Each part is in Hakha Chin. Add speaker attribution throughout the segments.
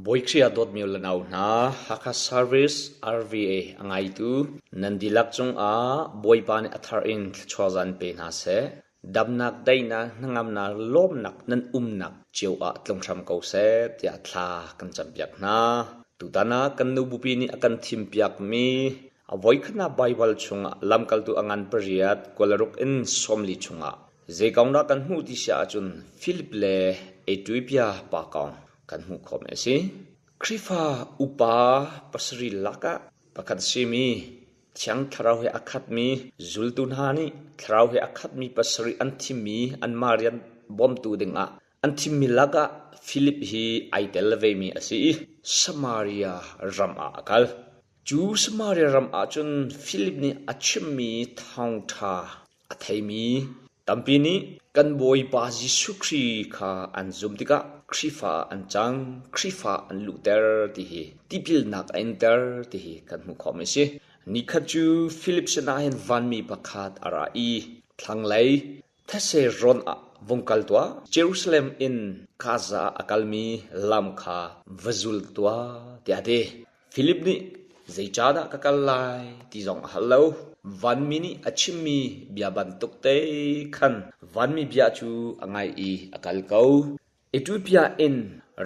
Speaker 1: Bawi Khrih ah dawtmi u le nau hna, Hakha Service RVA a ngaitu nan dihlak cungah Bawipa nih a thar in thluachuah zan pe hna seh. Damnak, daihnak, hnangamnak, lawmnak nan umnak cio ah tlung hram ko seh tiah thla kan campiak hna. Tutan ah kan nu bupi nih a kan thimpiakmi a voikhatnak Baibal chungah lamkaltu a ngan pariat kualaruk in 40 chungah zei kong dah kan hmuh ti si ahcun Filip le Ethiopia pa kong kan hmuh khawhmi a si. Khrihfa upa pasarih lakah pakhat a simi Thiang Thlarau he a khatmi zultu hna nih Thlarau he a khatmi pasarih an thimmi anmah rian bawmtu dingah an thimmi lakah Filip hi ai tel vemi a si i Samaria ram ah a kal. Cu Samaria ram ah cun Filip nih a chimmi thawngṭha A theimi tampi nih kan Bawipa Jesuh Khrih kha an zumh tikah Khrihfa ah an cang, Khrihfa an luhter ti hi tipilnak a inter ti hi kan hmuh khawhmi a si. Nikhat cu Philip sinah hin vanmi pakhat a ra i thlanglei thetse rawn ah vung kal tuah, Jerusalem in Gaza ah a kalmi lam kha va zul tuah tiah a ti. Filip nih zeicahdah ka kal lai ti zong a hal lo. Vanmi nih a chimmi bia bantuk te khan vanmi bia cu a ngaih i a kal ko. Ethiopia in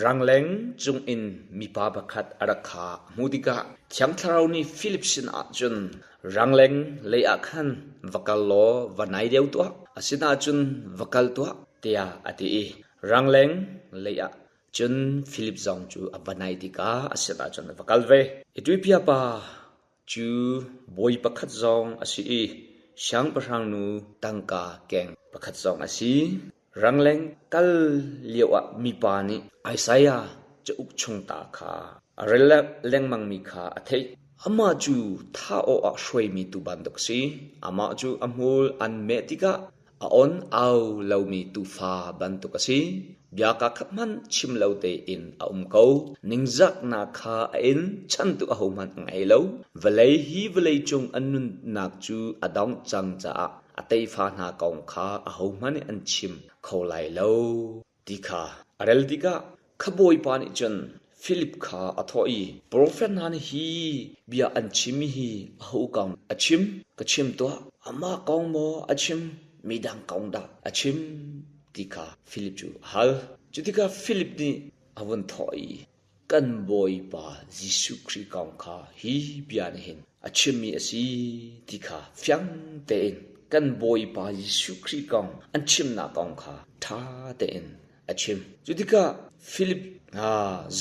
Speaker 1: rangleng cungin mipa pakhat a rak kha a hmuh tikah Thiang Thlarau nih Filip sinah cun rangleng lei ah khan va kal law va nai deuh tuah, a sinah cun va kal tuah, tiah a ti i rangleng lei ah Cun Filip zong cu a va naih tikah a sinah cun a va kal ve. Ethiopia pa cu bawi pakhat zong a si i siangpahrang nu tangka keng pakhat zong a si. Rangleng kal lioah mipa nih Isaiah cauk chung ta kha a rel lengmangmi kha a theih. Amah cu thah awkah hruaimi tuu bantuk a si. Amah cu a hmul an meh tikah A on au lomi tuufa bantuk a si. Bia kakhat hmanh chim lo tein a um ko. Ningzaknak kha a in, chantu ahohmanh a ngei lo. Vawlei hi vawleicung an nunnak cu a dongh cang caah a tefa hna kong kha ahohmanh nih an chim kho lai lo. Ti kha a rel tikah kha bawipa nih cun Filip kha a thawh i, Profet hna nih hi bia an chimmi hi aho kong a chim? Ka chim tuah. Amah kong maw a chim, midang kong dah a chim? ti kha Filip cu a hal. Cu tikah Filip nih a vun thawh i, Kan Bawipa Jesuh Khrih kong kha hi bia nih hin a chimmi a si ti kha fiang tein kan Bawipa Jesuh Khrih kong an chimnak kong kha ṭha tein a chim. Cu tikah Philip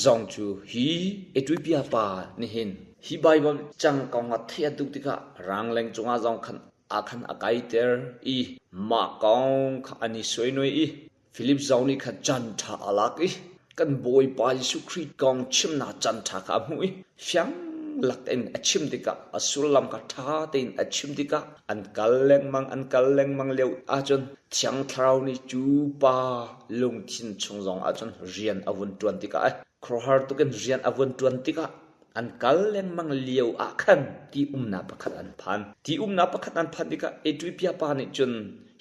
Speaker 1: zong cu hi Ethiopia pa nih hin hi Baibal cang kong ah theih a duh tikah rangleng cungah zong khan ah khan a kaiter i mah kong kha an i suainuai i Filip zong nih khan caan ṭha a lak i kan Bawipa Jesuh Khrih kong chimnak caan ṭha kha a hmuh i fiang lak in a chim tikah a sullam kha ṭha tein a chim tikah an kal lengmang an kal lengmang lio ahcun Thiang Thlarau nih cu pa lungthin chung zong ahcun rian a vun ṭuan tikah khuaruahhar tukin rian a vun ṭuan tikah an kal lengmang lio ah khan ti umnak pakhat an phan. Ti umnak pakhat an phan tikah Ethiopia pa nih cun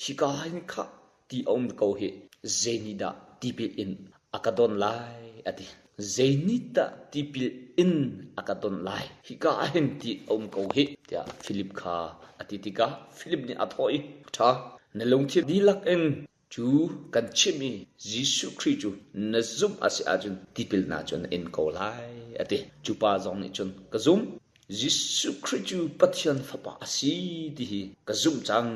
Speaker 1: hika hin khah ti a um ko hih zei nih dah tipil in a ka don lai a ti. Zei nih dah tipil in a ka don lai hika ah hin ti a um ko hih tiah Filip kha a ti tikah Filip nih a thawh i ṭha na lungthin dihlak in cu kan chimh i Jesuh Khrih cu na zumh a si ahcun tipilnak cu na in ko lai a ti. Cu pa zong nih cun ka zumh Jesuh Khrih cu Pathian Fapa a si ti hi ka zumh cang,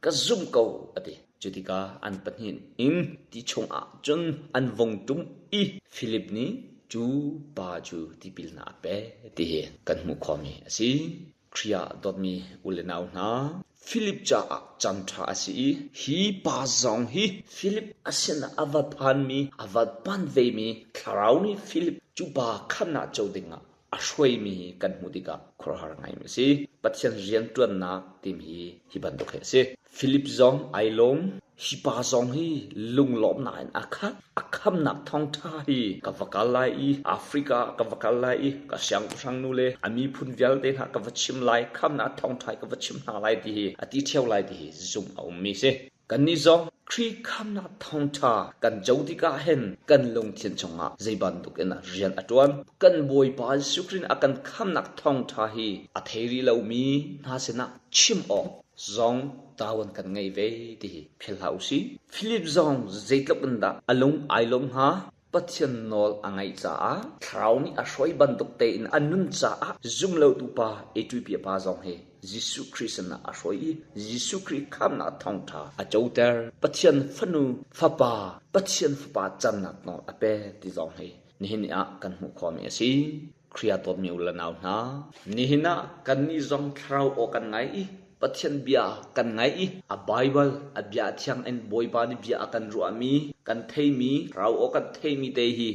Speaker 1: ka zumh ko a ti. Cu tikah an pahnih in ti chungah cun an vung ṭum i Filip nih cu pa cu tipilnak a pek ti hi kan hmuh khawhmi a si. Khrih ah dawtmi u le nau hna, Filip caah caan ṭha a si i hi pa zong hi Filip a sinah a va phanmi, a va phan vemi Thlarau nih Filip cu pa khamhnak co dingah a hruaimi kan hmuh tikah khuaruahhar ngaimi a si. Pathian rianṭuannak timi hi hi bantuk hi a si. Philip zong ai lawm. Hi pa zong hi lunglawmhnak in a khat. A khamnak thawngṭha hi ka va kal lai i Africa ka va kal lai i ka siangpahrang nu le a miphun vialte hna ka va chim lai, khamnak thawngṭha hi ka va chim hna lai ti hi a ti ṭheo lai ti hi zumh a ummi si. Kannih zong. Khrih khamnak thawngṭha kan co tikah hin kan lungthin chungah zei bantuk in rian a ṭuan. Kan Bawipa Jesuh Khrih nih a kan khamnak thawngṭha hi a thei rih lomi hna sinah chim awk zong tawan kan ngei ve ti hi philh hlah u sih. Philip zong zeitluk in dah a lung ai lawm hnga? Pathian nawl a ngaih caah Thlarau nih a hruai bantuk tein a nun caah zumlotu pa Ethiopia pa zong hi Jesuh Khrih sinah a hruai i Jesuh Khrih khamnak thawngṭha a coter. Pathian fanu fapa Pathian fapa cannak nawl a pek ti zong hi nihin ni ah kan hmuh khawhmi a si. Khrih ah dawtmi u le nau hna, nihin ah kannih zong thlarau aw kan ngai i Pathian bia kan ngai i a Baibal a bia thiang in Bawipa nih bia a kan ruahmi, kan theimi, thlarau aw kan theimi te hi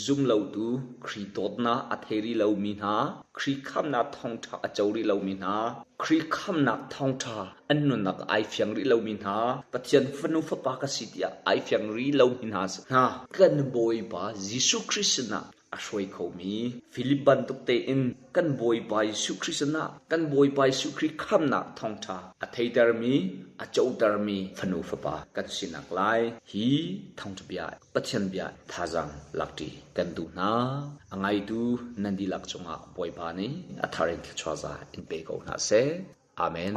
Speaker 1: zumlotu Khrih dawtnak a thei rih lomi hna, Khrih khamnak thawngṭha a co rih lomi hna, Khrih khamnak thawngṭha an nunnak ai fiang rih lomi hna, Pathian fanu fapa ka si tiah ai fiang rih lomi hna hna kan Bawipa Jesuh Khrih sinah a hruai khomi Filip bantuk tein kan Bawipa Jesuh Khrih sinah kan Bawipa Jesuh Khrih khamnak thawngṭha a theitermi, a cotermi fanu fapa kan sinak lai hi thawngṭha bia Pathian bia thazaang lakṭi kan duh hna. A ngaitu nan dihlak cungah Bawipa nih a thar in thluachuah za in pe ko hna seh. Amen.